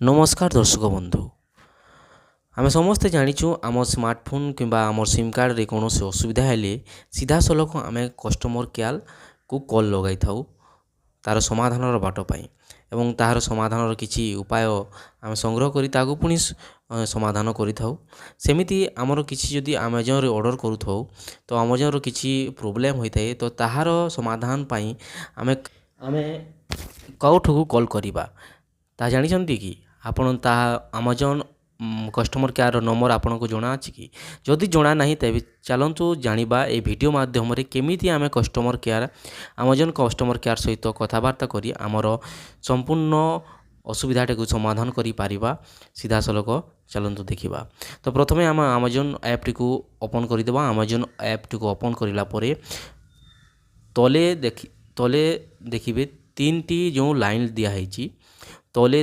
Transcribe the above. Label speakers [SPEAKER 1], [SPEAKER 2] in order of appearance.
[SPEAKER 1] ନମସ୍କାର ଦର୍ଶକ ବନ୍ଧୁ। ଆମେ ସମସ୍ତେ ଜାଣିଛୁ, ଆମ ସ୍ମାର୍ଟଫୋନ୍ କିମ୍ବା ଆମ ସିମ୍ କାର୍ଡ଼ରେ କୌଣସି ଅସୁବିଧା ହେଲେ ସିଧାସଳଖ ଆମେ କଷ୍ଟମର୍ କେୟାର୍କୁ କଲ୍ ଲଗାଇଥାଉ ତା'ର ସମାଧାନର ବାଟ ପାଇଁ ଏବଂ ତାହାର ସମାଧାନର କିଛି ଉପାୟ ଆମେ ସଂଗ୍ରହ କରି ତାହାକୁ ପୁଣି ସମାଧାନ କରିଥାଉ। ସେମିତି ଆମର କିଛି ଯଦି ଆମାଜନ୍ରେ ଅର୍ଡ଼ର୍ କରୁଥାଉ, ତ ଆମାଜନ୍ର କିଛି ପ୍ରୋବ୍ଲେମ୍ ହୋଇଥାଏ, ତ ତାହାର ସମାଧାନ ପାଇଁ ଆମେ କେଉଁଠିକୁ କଲ୍ କରିବା, ତାହା ଜାଣିଛନ୍ତି କି ଆପଣ? ତାହା ଆମାଜନ୍ କଷ୍ଟମର୍ କେୟାର୍ର ନମ୍ବର୍ ଆପଣଙ୍କୁ ଜଣାଅଛି କି? ଯଦି ଜଣା ନାହିଁ, ତେବେ ଚାଲନ୍ତୁ ଜାଣିବା ଏ ଭିଡ଼ିଓ ମାଧ୍ୟମରେ କେମିତି ଆମେ customer care, Amazon customer care ସହିତ କଥାବାର୍ତ୍ତା କରି ଆମର ସମ୍ପୂର୍ଣ୍ଣ ଅସୁବିଧାଟିକୁ ସମାଧାନ କରିପାରିବା ସିଧାସଳଖ। ଚାଲନ୍ତୁ ଦେଖିବା। ତ ପ୍ରଥମେ ଆମେ ଆମାଜନ୍ ଆପ୍ଟିକୁ ଓପନ୍ କରିଦେବା। ଆମାଜନ୍ ଆପ୍ଟିକୁ ଓପନ୍ କରିଲା ପରେ ତଲେ ଦେଖିବେ ତିନିଟି ଯେଉଁ ଲାଇନ୍ ଦିଆହେଇଛି ତଲେ।